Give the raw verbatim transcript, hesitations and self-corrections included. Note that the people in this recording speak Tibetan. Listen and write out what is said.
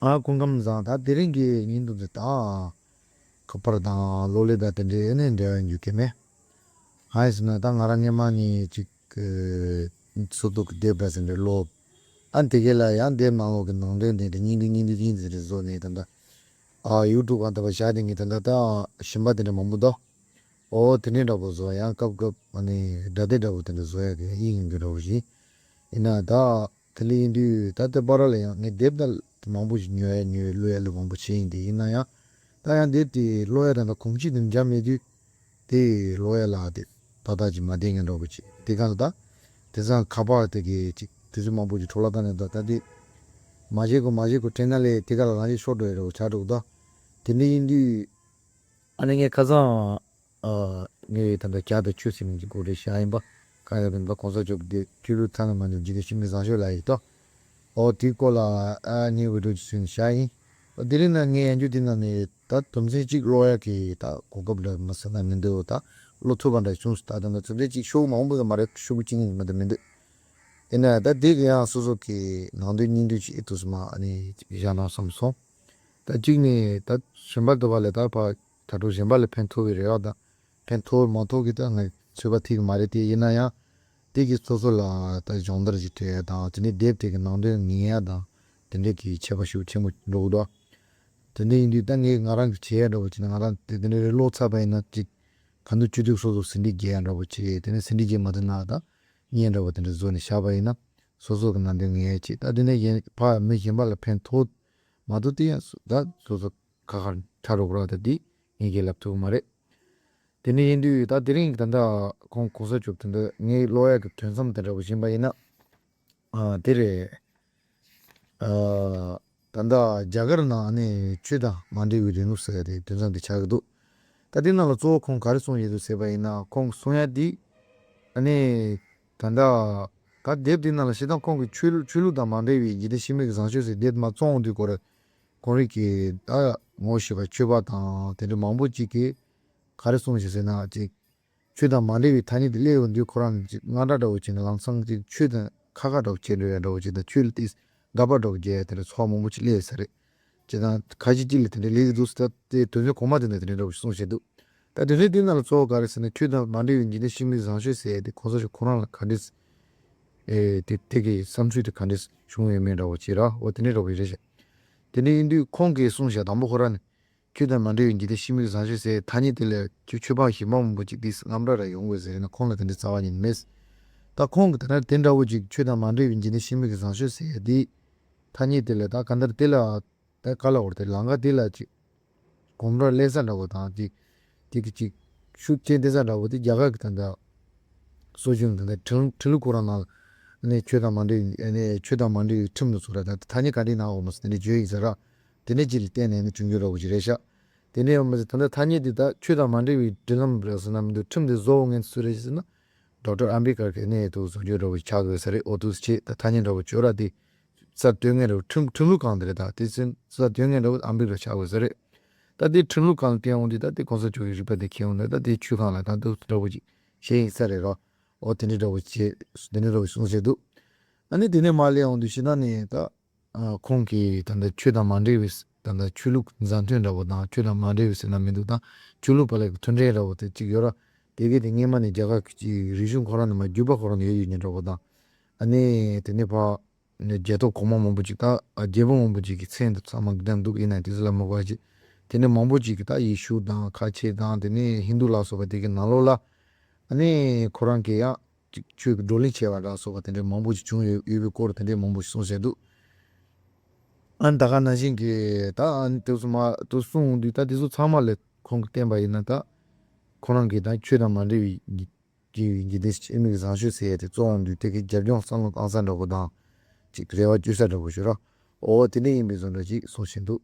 ཨ་སྐུ་ཁམས་བཟང་། ད་དེ་རིང་གི་ཉིན་དུ་འདི་ད་ཁ་པར་དང་གློག་ཀླད་དང་དེ་འདྲའི་ཨེ་ནས་འབྲེལ་བ་ཡོད་མཁན་མེད། ཧ་ཡིན་ཟེར་ན་ད་ང་རང་སྔས་མ་ནས་ཅིག་སོ་ཏོག་གི་དེབ་འདྲ་ཟེར་འདྲ་ཀློག་ཨ་དེ་གས་ལ་ཡང་དེབ་ནང་ལོགས་ཀྱི་ནང་དོན་དེ་འདྲ་སྙིང་བསྡུས་སྙིང་བསྡུས་སྙིང་བསྡུས་རེ་བཟོ་ནས་ད་ལྟ་ཨ་ཡུ་ཊུབ་གང་ལྟ་བ་བཞག་དེ་ངས་ད་ལྟ་ད་ཞིམ་པ་དེ་འདྲ་མང་པོ་འདུག་ཨོ་དེ་འདྲའི་འདྲ་པོ་བཟོ་ཡང་སྐབས་སྐབས་ཨ་ནི་སྒྲ་སྡེབ་འདྲ་པོ་དེ་འདྲ་བཟོ་ཡ་གི་ཡིན་གི་འདྲ་པོ་ཞིག་ཡིན་ན་ད། དེ་ལས་ཡིན་དུས་ད་ལྟ་བར་ལ་ཡང་ངས་དེབ་ད་མང་པོ་ཞིག་ཉོ་ཡ་ཉོས་ཀློག་ཡ་ལ་མང་པོ་བྱས་ཡིན་དེ་ཡིན་ན་ཡང་ད་ཡང་དེབ་དེ་ཀློག་ཡ་ད་ལྟ་གོམས་གཤིས་དེ་འཇགས་མེད་དུས་དེ་ཀློག་ཡ་ལ་དེ་ཏག་ཏག་ཅིག་མ་བསྡད་མཁན་འདྲ་པོ་ཅིག་དེ་ག་ལ་ད་དེང་སང་ཁ་པར་དེ་གའི་ཅིག་དུས་ཚོད་མང་པོ་ཞིག་འཕྲོ་བརླག་བཏང་ནས་ད་ད་དེ་མ་བྱེད་དགོས་མ་བྱེད་དགོས་དྲན་ན་ལས་དེ་ག་ལ་རང་བཞིན་ཤོར་འགྲོ་ཡ་འདྲ་པོ་ཆགས་འགྲོ་གི་འདུག་དེ་འདྲ་ཡིན་དུས། ཨ་ནི་ངས་ཁ་སང་ཨ་ངས་ད་ལྟ་རྒྱ་དང་ཆོས་ཟེར་མཁན་གྱི་སྐོར་རེ་བཤད་ཡིན་པ། གང་ཡིན་པ་གོང་ས་མཆོག་གི་ཆོས་ལུགས་ཐ་ན་མ་འདུག་འཇིག་རྟེན་ཕྱི་མིག་བཟང་སྤྱོད་ལ་ཡིན་ཏོ། ཨོ་དེའི་སྐོར་ལ་ཨ་ངས་བི་ཌིའོ་ཅིག་བཟོས་ནས་བཤད་ཡིན། ཨོ་དེ་རིང་ན་ངས་ཡང་རྒྱུ་དེ་ནང་ནས་ད་དོན་ཚན་གཅིག་ཀློག་ཡག་གི་ད་གོ་སྐབས་འདྲ་མ་ཟེར་ན་མི་འདུག་ད་ཀློག་ཐུབ་པ་འདྲ་བྱུང་སོང་། ད་ད་ད་དོན་ཚན་གཅིག་ཤོག་མང་པོ་མ་རེད། ཤོག་གཅིག་གཉིས་མ་གཏོགས་མི་འདུག་ཡིན་ན་ད་དེ་གི་ཡང་སོ་སོ་གི་ནང་དོན་སྙིང་བསྡུས་ཅིག་ཨེ་ཐུབ་སོང་མ་ཨ་ནི་བཞག་ན་བསམ་སོང་། ད་གཅིག་ནས་ད་གཞན་པ་འདུག་པ་ལས་ད་ཕ་དྲ་གྲོགས་གཞན་པ་ལ་ཕན་ཐོགས་པའི་རེ་བ་དང་ཕན་ཐོགས་མ་ཐོགས་ཀྱི་ད་ང་ཚོད་པ་ཐིག་མ་རེད་དེ། ཡིན་ན་ཡང་དེ་གི་སོ་སོ་ལ་ད་སྦྱོང་བརྡར་ཞིག་སྤྲད་ཡ་དང་དེ་ནས་དེབ་དེ་གི་ནང་དོན་ངེས་ཡ་དང་དེ་འདྲས་ཀྱི་ཁྱད་པར་ཤུགས་ཆེན་པོ་འགྲོ་གི་འདུག་དེ་འདྲ་ཡིན་དུས་ད་ངས་ང་རང་གི་བྱེད་ཡ་འདྲ་པོ་བྱས་ན་ང་རང་དེ་དེ་འདྲ་རེ་ཀློག་ཚར་བ་ཡིན་ན་ཅིག་ག་འདུག་ཅི་འདུག་སོ་སོ་ཟིན་བྲིས་རྒྱག་ཡ་འདྲ་པོ་བྱས། དེ་ནས་ཟིན་བྲིས་རྒྱག་མ་ཐུབ་ན་ད་བརྙན་འདྲ་པོ་དེ་འདྲ་བཟོས་ནས་བཞག་པ་ཡིན་ན་སོ་སོ་གི་ནང་དོན་ངེས་ཡ་ཅིག་ད་དེ་ནས་གཞན་ཕ་མི་གཞན་པ་ལ་ཕན་ཐོགས་མ་ཐོགས་དེ་ཡང་ད་སོ་སོ་ཁ་ཁར་ཁྲ་རུ་ར་ད་དེ་ངས་ཀྱིས་ལབ་ཐུབ་མ་རེད། དེ་ནས་ཡིན་དུས་ད་དེ་རིང་གི་ད་ལྟ་ཁོང་གོང་ས་མཆོག་དེ་འདྲ་ངའི་ཀློག་ཡག་གི་དུས་མཚམས་དེ་འདྲ་པོ་ཡིན་པ་ཡིན་ན་ཨ་དེ་རེད། ཨ་ད་ལྟ་རྒྱ་གར་ནང་ནས་ཆོས་དང་མ་འབྲེལ་བའི་རིང་ལུགས་ཟེར་ཡ་དེ་དུས་མཚམས་དེ་ཆགས་ཀྱི་འདུག་ད་དེ་ནང་ལ་གཙོ་བོ་ཁོང་ག་རེ་གསུངས་ཡོད་འདུག་ཟེར་བ་ཡིན་ན་ཁོང་གསུང་ཡ་དེ་ཨ་ནི་ད་ལྟ་ད་དེབ་དེ་ནང་ལ་བྱས་ཙང་ཁོང་གིས་ཆོས་ལུགས་ཆོས་ལུགས་དང་མ་འབྲེལ་བའི་འཇིག་རྟེན་ཕྱི་མིག་གི་བཟང་སྤྱོད་ཟེར་དེབ་མར་བཙོང་དུས་སྐོར་རེད། ཁོང་རིགས་ཀྱི་ད་ངོ་ཤེས་པ་ཆོས་པ་དང་དེ་འདྲ་མང་པོ་ཅིག་གིས་ག་རེ་གསུངས་ཤིག་ཟེར་ན་ཅིག་ཆོས་དང་མ་འབྲེལ་བའི་ཐ་སྙད་དེ་སླེབས་ཡོང་དུས་ཁོ་རང་ཅིག་དངངས་སྐྲག་འདྲ་བོ་བྱས་ནས་ལམ་སང་ཅིག་ཆོས་དང་ཁ་ཁ་འདྲ་བོ་བྱས་འགྲོ་ཡ་འདྲ་བོ་ཅིག་དང་ཆོས་ལ་ཏིས་དགག་པ་འདྲ་བོ་རྒྱག་ཡ་དེ་འདྲ་ཚོགས་མང་པོ་ཅིག་སླེབས་ཡོད་ས་རེད། ཅེས་དང་ཁ་ཅིག་ཅིག་ལ་དེ་འདྲ་སླེབས་ཀྱི་འདུག་ཟེར། ད་དེ་དོན་ཚན་གོང་མ་དེ་འདྲ་དེ་འདྲ་འདྲ་བོ་ཞིག་གསུངས་བཞག་འདུག་ད་དོན་ཚན་དེ་ནང་ལ་གཙོ་བོ་ག་རེ་ཟེར་ན་ཆོས་དང་མ་འབྲེལ་བའི་འཇིག་རྟེན་ཕྱི་མིག་བཟང་སྤྱོད་ཟེར་ཡ་དེ་གོང་ས་མཆོག་ཁོ་རང་ལ་ག་འདྲས་ཨེ་དེ་དེ་གི་བསམ་ཚུལ་དེ་ག་འདྲས་བྱུང་ཡོད་མེད་འདྲ་བོ་ཅིག་ར་འོ་དེ་འདྲས་འདྲ་བོ་རེད་ཤག་དེ་འདྲས་ཡིན་དུས་ཁོང་གིས་གསུངས་བཞག་དང་པོ་ཁོ་རང་ནས། ཆོས་དང་མ་འབྲེལ་བའི་འཇིག་རྟེན་ཕྱི་མིག་བཟང་སྤྱོད་ཟེར་ཐ་སྙད་དེ་ལས་ཆོས་ཆོས་པ་གཞན་པ་མང་པོ་ཅིག་དེས་དངངས་སྐྲག་ར་ཡོང་དགོས་ཟེར་ན་ཁོང་ལ་དེ་འདྲ་རྩ་བ་ཉིད་མེད། ད་ཁོང་གིས་ད་ལྟ་དེ་འདྲ་བོ་ཅིག་ཆོས་དང་མ་འབྲེལ་བའི་འཇིག་རྟེན་ཕྱི་མིག་གི་བཟང་སྤྱོད་ཟེར་ཡ་དེ་ཐ་སྙད་དེ་ལས་ད་གང་ལྟར་དེ་ལ་ད་ག་ལ་བར་དེ་ལམ་ཁ་དེ་ལ་ཅིག་གོམ་བགྲོད་སླེབས་ས་འདྲ་བོ་དང་དེ་དེ་གི་ཅིག་ཤུགས་རྐྱེན་ཐེབས་ས་འདྲ་བོ་དེ་རྒྱ་གར་གི་ད་ལྟ་སྲོལ་རྒྱུན་དེ་འདྲ་ཁྲིམས་ཁྲིམས་ལུགས་ཁོ་རང་ནང་ནས་ཆོས་དང་མ་འབྲེལ་བའི་ནས་ཆོས་དང་མ་འབྲེལ་བའི་ཁྲིམས་ལ་ཚུར་ད་ཐ་སྙད་ག་འདྲའི་ནང་འོང་མ་སོང་དེ་འདྲ་བརྗོད་ཡིན་ས་ར། དེ་ནས་ཅི་རིགས་བལྟས་ནས་ནི་བྱུང་རྒྱུ་འདྲ་བོ་ཞིག་རེད་ཤག་དེ་ནས་ཡོང་མ་ཟད་ད་ལྟ་ཐ་སྙད་འདི་ད་ཆོས་དང་མ་འབྲེལ་བའི་སྒྲིག་ལམ་རེད་ཟེར་ན་མི་འདུག་ཁྲིམས་འདི་བཟོ་འོང་མཁན་སུ་རེད་ཟེར་ན། ཌོག་ཊར་ཨམ་བེ་ཀར་གྱི་གནས་དུ་བཟོ་རྒྱུ་འདྲ་བོ་ཞིག་ཆགས་དགོས་ས་རེད། འོ་འདུག་སེ་བྱས་ད་ཐ་སྙད་འདྲ་བོ་བཅོས་ར་དེ་གསར་གཏོད་མཁན་འདྲ་བོ་ཁྲིམས་ཁྲིམས་ལུགས་སྒང་དེ་རེད། ད་དེ་ཚོ་གསར་གཏོད་མཁན་འདྲ་བོ་ཨམ་བེ་ཀར་ཆགས་དགོས་ས་རེད། ད་དེ་ཁྲིམས་ལུགས་སྒང་ལ་བསྟན་འོང་དུས་ད་དེ་གོང་ས་མཆོག་གི་རིག་པ་དེ་ཁྱེར་འོང་ད་ད་དེ་ཆོས་སྒང་ལ་ད་འདུག་འདྲ་བོ་ཞིག་བྱས་ཡིན་ས་རེད་རོ། འོ་དེ་འདྲ་འདྲ་བོ་བྱས་དེ་འདྲ་འདྲ་བོ་ཞིག་གསུངས་བྱས་འདུག་ཨ་ནི་དེ་ནས་མར་སླེབས་འོང་དུས་ཕྱི་ནང་ནས་ད། ཨ་ཁོང་གིས་ད་ལྟ་ཆོས་དང་མ་འབྲེལ་བའི་ད་ལྟ་ཆོས་ལུགས་མཛའ་མཐུན་འདྲ་བོ་དང་ཆོས་དང་མ་འབྲེལ་བའི་ཟེར་ན་མི་འདུག་དང་ཆོས་ལུགས་བར་ལ་གི་མཐུན་འབྲེལ་འདྲ་བོ་དེ་གཅིག་ཡོད་ར། དེ་གས་དེ་སྔས་མ་ནས་རྒྱ་གར་གྱི་རིག་གཞུང་ཁོ་རང་ནས་མ་བརྒྱུད་པ་ཁོ་རང་ནས་ཡོད་ཡོད་མཁན་འདྲ་བོ་དང་། ཨ་ནི་དེ་ནས་ཕར་རྒྱལ་ཐོབ་གོང་མ་མང་པོ་ཅིག་ད་ཨ་རྒྱལ་པོ་མང་པོ་ཅིག་གི་མཚན་དེ་ཚང་མ་བདམས་འདུག་ཡིན་ན་དེ་ཚོ་ལ་མ་གོ་བ་ཅིག་དེ་ནས་མང་པོ་ཅིག་གིས་ད་ཡེ་ཤུ་དང་ཁ་ཆེ་དང་དེ་ནས་ཧིན་དུ་ལ་སོགས་པ་དེ་གའི་ནང་ལོགས་ལ་ཨ་ནི་ཁོ་རང་གིས་ཡང་། ཅིག་ཆོས་ཀྱི་བགྲོ་གླེང་བྱས་པ་འདྲ་སོགས་པ་དེ་འདྲའི་མང་པོ་ཞིག་བྱུང་ཡོད་ཡོད་པའི་སྐོར་དེ་འདྲའི་མང་པོ་ཞིག་གསུངས་བཞག་འདུག་ཨ་ནི་ད་ག་ནང་བཞིན་གྱི་ད་ཨ་ནི་དེ་ཚོ་མ་དེ་གསུངས་འོང་དུས་ད་དེ་ཚོ་ཚང་མ་ལས་ཁོང་གིས་བསྟན་པ་ཡིན་ན་ད་ཁོ་རང་གིས་ད་ཆོས་དང་མ་འབྲེལ་བའི་འཇིག་རྟེན་ཕྱི་མིག་བཟང་སྤྱོད་ཟེར་ཡ་དེ་བཙོང་འོང་དུས་དེ་གའི་རྒྱབ་ལྗོངས་བསམ་བློ་བཏང་ས་འདྲ་པོ་དང་ཅིག་རེ་བ་བཅོལ་ས་འདྲ་པོ་ཞིག་ར་འོ་དེ་འདྲ་ཡིན་པའི་བཟོ་འདྲ་ཅིག་གསུངས་བཞག་འདུག